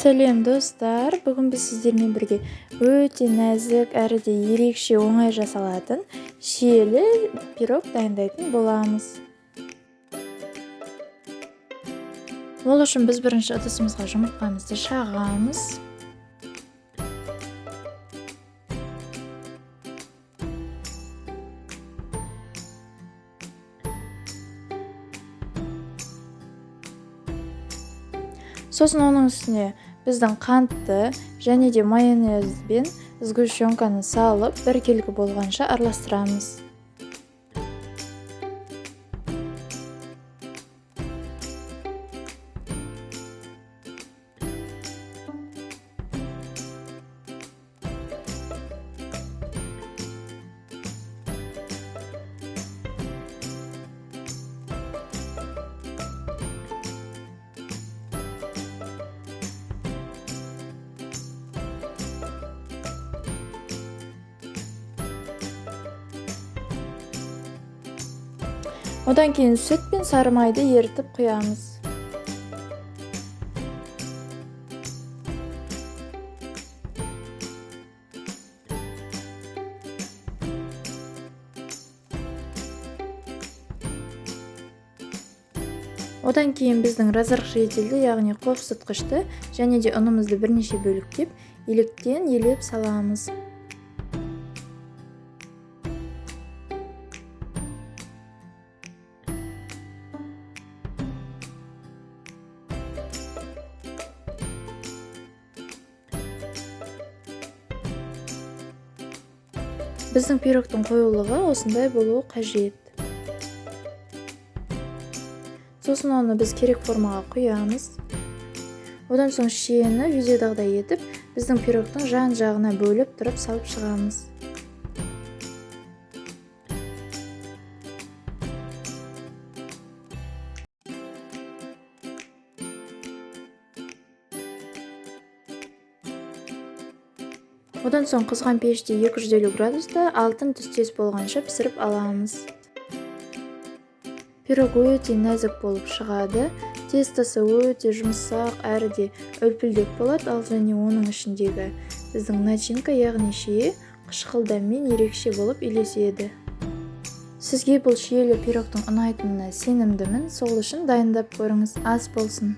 Сәлем достар, бүгін біз сіздермен бірге өте нәзік әрі де ерекше оңай жасалатын шиелі пирог дайындайтын боламыз. Ол үшін біз бірінші ыдысымызға жұмыртқамызды шағамыз. Сосын оның үстіне біздің қантты және де майонез бен сгущенканы салып, біркелкі болғанша араластырамыз. Одан кейін сүт пен сары майды ерітіп құямыз. Одан кейін біздің разрыхлительді, яғни қопсытқышты және де ұнымызды бірнеше бөліктеп, електен елеп саламыз. Біздің пирогтың қоюлығы осындай болуы қажет. Сосын оны біз керек формаға құямыз. Одан соң шиені видеодағыдай етіп, біздің пирогтың жан-жағына бөліп тұрып салып шығамыз. Одан соң қызған пеште 250 градуста алтын түстес болғанша пісіріп аламыз. Пирог өте нәзік болып шығады. Тестосы өте жұмсақ, әрі де үлпілдек болады, ал және оның ішіндегі біздің начинка, яғни шие, қышқыл дәммен ерекше болып үйлеседі. Сізге бұл шиелі пирогтың ұнайтынына сенімдімін, сол үшін дайындап көріңіз. Ас болсын.